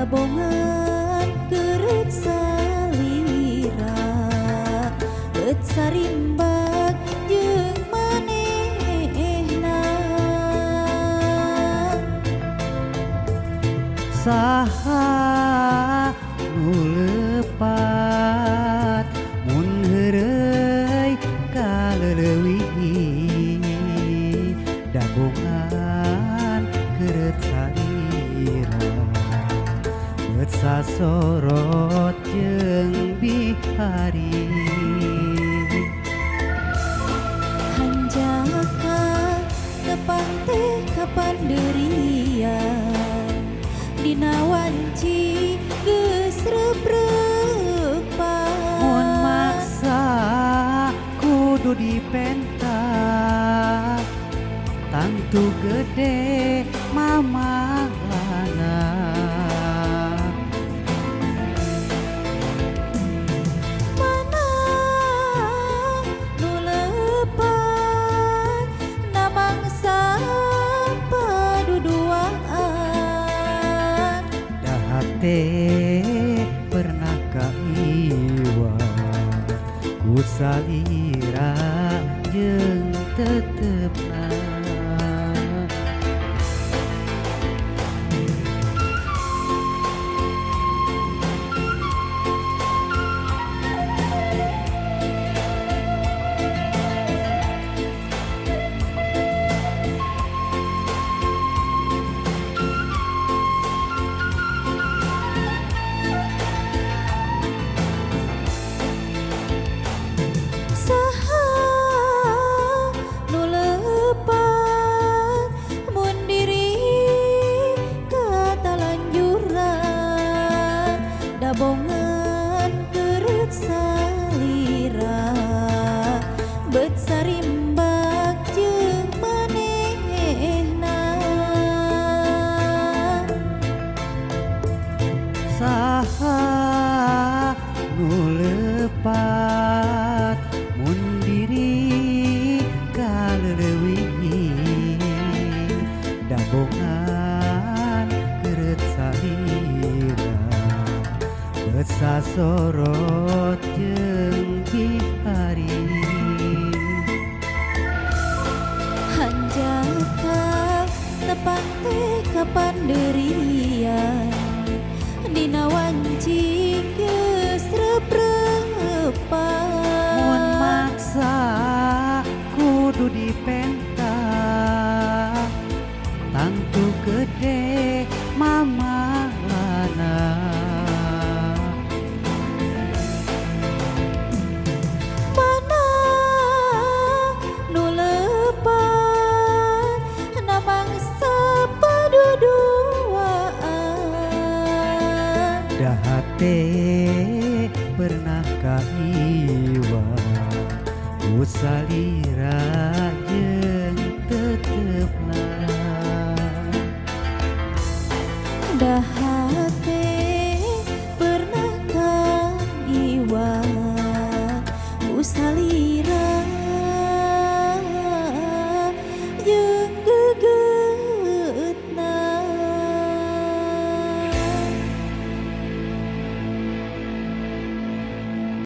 Dabongan keret salira bet sarimbak jeung manehna. Saha nu lepat mun heureuy ka leuwih dabongan keret salira bet sasorot jeung bihari. Hanjaka tepang teh kapanderian dina wanci geus repreupan. Mun maksa kudu dipenta tangtu gede mamalana. Mana nu lepat na mangsa paduduaan. Dahate pernah kaiwa ku salira jeung tetepna. Saha nu lepat mun diri katalanjuran dabongan keret salira bet sarimbak jeung manehna. Saha nu lepat mun diri ka leuwih dabongan keret salira bet sasorot jeung bihari. Hanjaka tepang teh kapanderian dina wanci geus repreupan. Mun maksa kudu dipenta tangtu gede mamalana. Mana nu lepat na mangsa paduduaan. Dahate pernah kaiwa ku salira